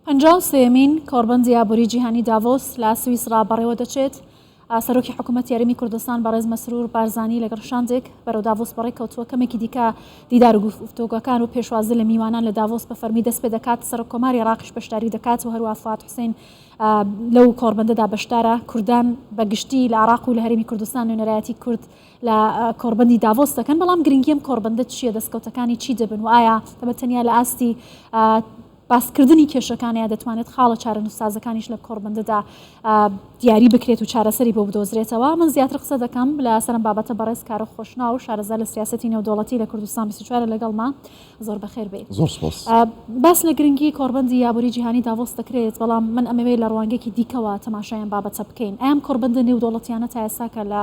53یەمین کۆڕبەندی ئابووری جیهانی داڤۆس لە سویسڕا بەڕێوە دەچێت. سەرۆکی حکوومەتی هەرێمی کوردستان بەڕێز مەسرور بارزانی لەگەڵ شاندێک بەرەو داڤۆس بەڕێکەوتووە. کەمێکی دیکە دیدار و گفتوگۆکان و پێشوازی لە میوانان لە داڤۆس بە فەرمی دەست پێ دەکات. سەرۆک کۆماری عێراقیش بەشداری دەکات و هەروەها فواد حوسێن لەو کۆڕبەندەدا بەشدارە. کوردان بە گشتی لە عێراق و لە هەرێمی کوردستان نوێنەرایەتی کورد لە کۆڕبەندی داڤۆس دەکەن، بەڵام گرنگی ئەم کۆڕبەندە چییە، دەستکەوتەکانی چی دەبن و ئایا ئەمە تەنیا لە ئاستی باسکردنی کێشەکانە یا دەتوانێت خاڵە چارەنووسسازەکانیش لەم کۆڕبەندەدا دیاری بکرێت و چارەسەری بۆ بدۆزرێتەوە؟ من زیاتر قسە دەکەم لە سەر ئەم بابەتە بەڕێز کارۆخ خۆشناو شارەزا لە سیاسەتی نێودەوڵەتی لە کوردستان 24 لەگەڵما. زۆر بەخێر بێی. زۆر سپاس. باس لە گرنگی کۆڕبەندی ئابووری جیهانی داڤۆس دەکرێت، بەڵام من ئەمەوێت لە ڕوانگەیەکی دیکەوە تەماشای ئەم بابەتە بکەین. ئایا ئەم کۆڕبەندە نێودەوڵەتیانە تا ئێستا کە لە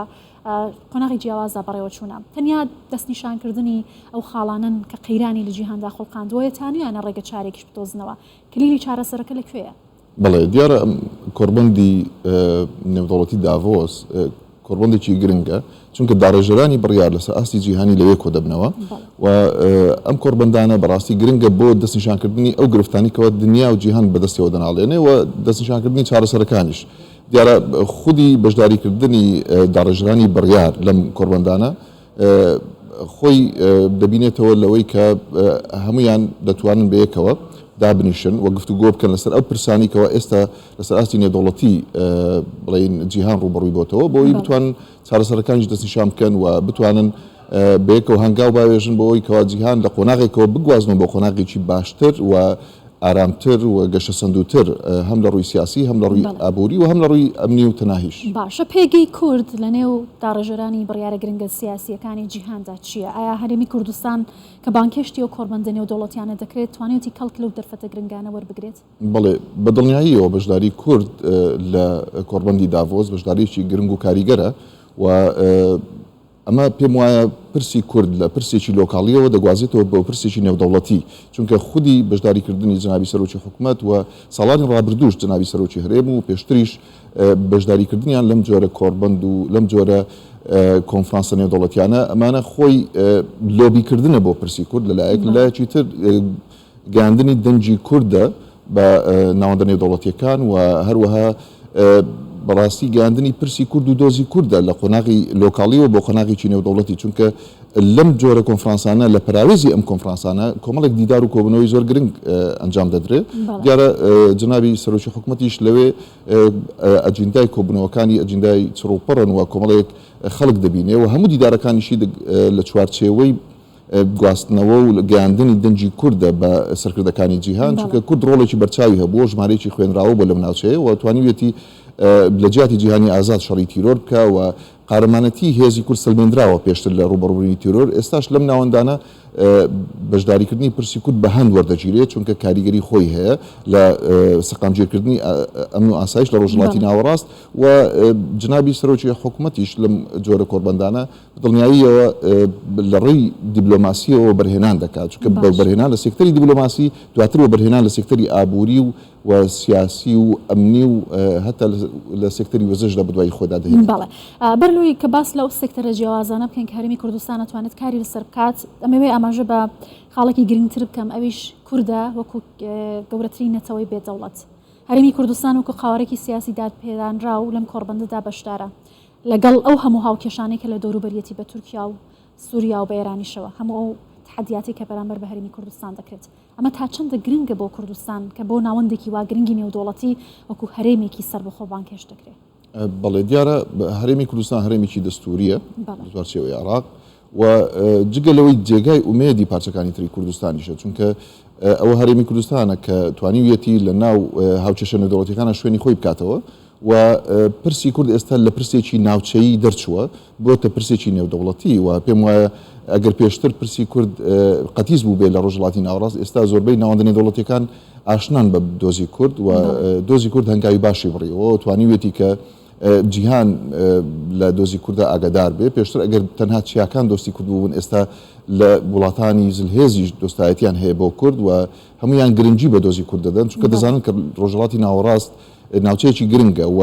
قۆناغی جیاوازدا بەڕێوەچوونە، تەنیا دەستنیشانکردنی ئەو خاڵانەن کە قەیرانی لە جیهاندا خوڵقاندووە یا تانویانە ڕێگە چارێکیش بدۆزنەوە؟ کلیلی چارەسەرەکە لە کوێیە؟ بەڵێ، دیارە ئەم کۆڕبەندی نێودەوڵەتی داڤۆس کۆڕبەندێکی گرنگە، چونکە داڕێژەرانی بڕیار لەسەر ئاستی جیهانی لەوێ کۆدەبنەوە و ئەم کۆڕبەندانە بەڕاستی گرنگە بۆ دەستنیشانکردنی ئەو گرفتانەی کەوا دنیا و جیهان بەدەستیەوە دەناڵێنێ و دەستنیشانکردنی چارەسەرەکانیش. دیارە خودی بەشداریکردنی داڕێژرانی بڕیار لەم کۆڕبەندانە خۆی دەبینێتەوە لەوەی کە هەمویان دەتوانن بەیەکەوە دابنیشن و گفتوگۆ بکەن لەسەر ئەو پرسانی کەەوە ئێستا لەسەر ئاستی نێودەوڵەتی بڵین جیهان ڕوبەڕووی بۆتەوە بۆی بتوان چارەسەرەکانیش دەستنیشان بکەن و بتوانن بەیەکەوە هەنگاو باوێژن بۆ ئەوەی کەوا جیهان لە قۆناغێکەوە بگوازنەوە بۆ قۆناغێکی باشتر و ئارامتر و گەشەسەندووتر هەم لە ڕووی سیاسی، هەم لە ڕووی ئابووری و هەم لە ڕووی ئەمنی و تەناهیش. باشە پێگەی کورد لە نێو داڕێژەرانی بڕیارە گرنگە سیاسییەکانی جیهاندا چییە؟ ئایا هەرێمی کوردستان کە بانگهێشتی ئەو کۆڕبەندە نێودەوڵەتیانە دەکرێت، توانیویەتی کەڵک لەو دەرفەتە گرنگانە وەربگرێت؟ بەڵێ، بە دڵنیاییەوە بەشداری کورد لە کۆڕبەندی داڤۆس بەشدارییەکی گرنگ و کاریگەرە و ئەمە پێم وایە پرسی کورد لە پرسێکی لۆکاڵییەوە دەگوازێتەوە بۆ پرسێکی نێودەوڵەتی، چونکە خودی بەشداریکردنی جەنابی سەرۆکی حکومەت و ساڵانی ڕابردووش جەنابی سەرۆکی هەرێم و پێشتریش بەشداریکردنیان لەم جۆرە کۆڕبەند و لەم جۆرە کۆنفرانسە نێودەوڵەتیانە ئەمانە خۆی لۆبیکردنە بۆ پرسی کورد لەلایەک، لەلایەکی تر گەیاندنی دەنگی کوردە بە ناوەندە نێودەوڵەتییەکان و هەروەها بەڕاستی گەیاندنی پرسی کورد و دۆزی کوردە لە قۆناغی لۆکاڵیەوە بۆ قۆناغێکی نێودەوڵەتی، چونکە لەم جۆرە کۆنفرانسانە لە پەراوێزی ئەم کۆنفرانسانە کۆمەڵێک دیدار و کۆبوونەوەی زۆر گرنگ ئەنجام دەدرێت. دیارە جەنابی سەرۆکی حکومەتیش لەوێ ئەجیندای کۆبوونەوەکانی ئەجیندای چڕوپڕن و کۆمەڵێک خەڵک دەبینێ و هەموو دیدارەکانیشی لە چوارچێوەی گواستنەوە و گەیاندنی دەنگی کوردە بە سەرکردەکانی جیهان، چونکە کورد ڕۆڵێکی بەرچاوی هەبووە، ژمارەیەکی خوێنراوە بووە لەم ناوچەیە و توانیویەتی لە جیاتی جیهانی ئازاد شەڕی تیرۆر بکا و قارەمانەتی هێزی کورد سەلمێندراوە پێشتر لە ڕووبەڕووبوونی تیرۆر، ئێستاش لەم ناوەندانە بەشداریکردنی پرسی کورد بە هەند وەردەگیرێت، چونکە کاریگەری خۆی هەیە لە سەقامگیرکردنی ئەمن و ئاسایش لە ڕۆژهەڵاتی ناوەڕاست و جەنابی سەرۆکی حکومەتیش لەم جۆرە کۆڕبەندانە بە دڵنیاییەوە لە ڕێی دیبلۆماسییەوە وەبەرهێنان دەکات، چونکە بە وەبەرهێنان لە سێکتەری دیبلۆماسی دواتر وەبەرهێنان لە سێکتەری ئابووری و و سیاسی و ئەمنی و هەتا لە سێکتەری وزەشدا بەدوای خۆیدا دەهێنێت. بەڵێ. بەر لەوەی کە باس لەو سێکتەرە جیاوازانە بکەین کە هەرێمی کوردستان ئەتوانێت کاری لەسەر بکات، ئەمەوێ ئاماژە بە خاڵێکی گرنگتر بکەم ئەویش کوردە وەکو گەورەترین نەتەوەی بێ دەوڵەت. هەرێمی کوردستان وەکو قەوارەیەکی سیاسی دادپێدانراو لەم کۆڕبەندەدا بەشدارە. لەگەڵ ئەو هەموو هاوکێشانەی کە لە دەوروبەریەتی بە تورکیا و سوریا و بە ئێرانیشەوە، هەموو ئەو تەحەدیاتەی کە بەرامبەر بە هەرێمی کوردستان دەکرێت. ئەمە تا چەندە گرنگە بۆ کوردستان کە بۆ ناوەندێکی وا گرنگی نێودەوڵەتی وەکو هەرێمێکی سەربەخۆ بانگهێشت دەکرێت؟ بەڵێ دیارە هەرێمی کوردستان هەرێمێکی دەستوورییە لە چوارچێوەی عێراق و جگە لەوەی جێگای ئومێدی پارچەکانی تری کوردستانیشە، چونکە ئەوە هەرێمی کوردستانە کە توانیویەتی لە ناو هاوکێشە نێودەوڵەتییەکانا شوێنی خۆی بکاتەوە و پرسی کورد ئێستا لە پرسێکی ناوچەیی دەرچووە بۆتە پرسێکی نێودەوڵەتی و پێم وایە ئەگەر پێشتر پرسی کورد قەتیس بووبێ لە ڕۆژهەڵاتی ناوەڕاست ئێستا زۆربەی ناوەندە نێودەوڵەتیەکان ئاشنان بە دۆزی کورد و دۆزی کورد هەنگاوی باشی بڕیەوە و توانیویەتی کە جیهان لە دۆزی کوردە ئاگادار بێ پێشتر ئەگەر تەنها چیاکان دۆستی کورد بوون ئێستا لە وڵاتانی زلهێزیش دۆستایەتیان هەیە بۆ کورد و هەمویان گرنگی بە دۆزی کورد دەدەن چونکە دەزانن کە ڕۆژهەڵاتی ناوەڕاست. ناوچەیەکی گرنگە و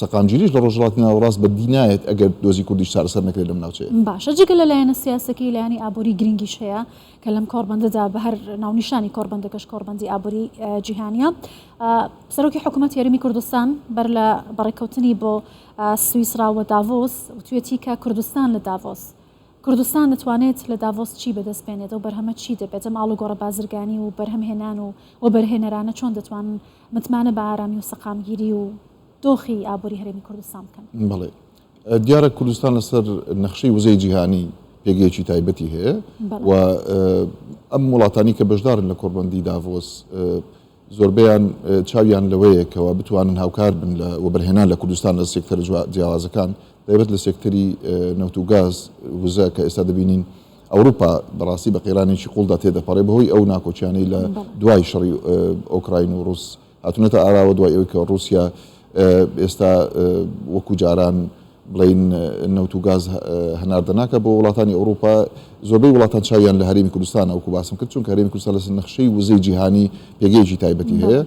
سەقامگیریش لە ڕۆژهەڵاتی ناوەڕاست بەدی نایەت ئەگەر دۆزی کوردیش چارەسەر نەکرێت لەم ناوچەیە. باشە جگە لە لایەنە سیاسەکەی لایەنی ئابووری گرنگیش هەیە کە لەم کۆڕبەندەدا بە هەر ناونیشانی کۆڕبەندەکەش کۆڕبەندی ئابووری جیهانیە سەرۆکی حکوومەتی هەرێمی کوردستان بەر لە بەڕێککەوتنی بۆ سویسرا و داڤۆس وتوێتی کە کوردستان لە داڤۆس کوردستان دەتوانێت لە داڤۆس چی بەدەست بێنێت؟ ئەو بەرهەمە چی دەبێت؟ ئەم ئاڵوگۆڕە بازرگانی و بەرهەمهێنان و وەبەرهێنەرانە چۆن دەتوانن متمانە بە ئارامی و سەقامگیری و دۆخی ئابووری هەرێمی کوردستان بکەن؟ بەڵێ. دیارە کوردستان لەسەر نەخشەی وزەی جیهانی پێگەیەکی تایبەتی هەیە و ئەم وڵاتانی کە بەشدارن لە کۆڕبەندی داڤۆس زۆربەیان چاویان لەوەیە کەوا بتوانن هاوکار بن لە وەبەرهێنان لە کوردستان لە سێکتەرە جیاوازەکان، تایبەت لە سێکتەری نەوت و گاز، وزە، کە ئێستا دەبینین ئەوروپا بەڕاستی بە قەیرانێکی قوڵدا تێدەپەڕێ بەهۆی ئەو ناکۆکیانەی لە دوای شەڕی ئۆکراین و ڕوس هاتوونەتە ئاراوە، دوای ئەوەی کە ڕوسیا ئێستا وەکو جاران بڵێین نەوت و گاز هەناردە ناکات بۆ وڵاتانی ئەوروپا، زۆربەی وڵاتان چاویان لە هەرێمی کوردستانە وەکو باسم کرد، چونکە هەرێمی کوردستان لەسەر نەخشەی وزەی جیهانی پێگەیەکی تایبەتی هەیە،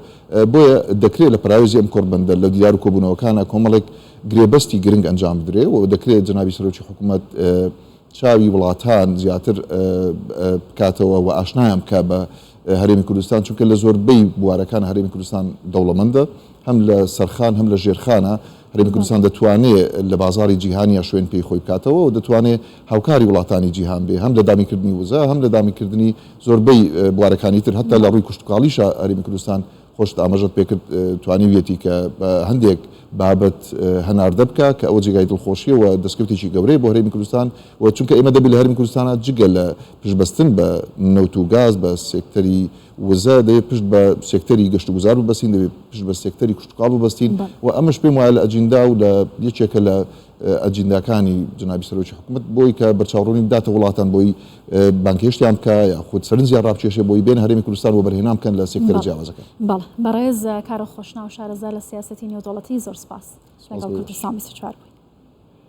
بۆیە دەکرێت لە پەراوێزی ئەم کۆڕبەندە لە دیدار و کۆبوونەوەکانە کۆمەڵێک گرێبەستی گرنگ ئەنجام بدرێ و دەکرێت جەنابی سەرۆکی حکوومەت چاوی وڵاتان زیاتر بکاتەوە و ئاشنایان بکا بە هەرێمی کوردستان، چونکە لە زۆربەی بوارەکان هەرێمی کوردستان دەوڵەمەندە، هەم لە سەرخان هەم لە ژێرخانە، هەرێمی کوردستان دەتوانێ لە بازاڕی جیهانیا شوێن پێی خۆی بکاتەوە و دەتوانێ هاوکاری وڵاتانی جیهان بێ هەم لە دابینکردنی وزە هەم لە دابینکردنی زۆربەی بوارەکانی تر هەتا لە ڕووی کشتوکاڵیشا هەرێمی کوردستان خۆشت ئاماژەت پێکرد توانیویەتی کە بە هەندێک بابەت هەناردە بکا کە ئەوە جێگای دڵخۆشیە و دەستکەوتێکی گەورەیە بۆ هەرێمی کوردستان و چونکە ئێمە دەبێت لە هەرێمی کوردستانا جگە لە پشتبەستن بە نەوت و گاز بە سێکتەری وزە دەبێت پشت بە سێکتەری گەشتوگوزار ببەستین دەبێت پشت بە سێکتەری کشتوکاڵ ببەستین و ئەمەش پێم وایە لە ئەجیندا و لە یەکێکە لە ئەجینداکانی جەنابی سەرۆکی حکومەت بۆی کە بەرچاوڕوونی بداتە وڵاتان بۆی بانگهێشتیان بکا یاخود سەرنجیان ڕابکێشێ بۆی بێن هەرێمی کوردستان وەبەرهێنان بکەن لە سێکتەرە جیاوازەکان. بەڵێ بەڕێز کارۆخ خۆشناو شارەزا لە سیاسەتی نێودەوڵەتی زۆر سپاس لەگەڵ کوردستان 24 بووی.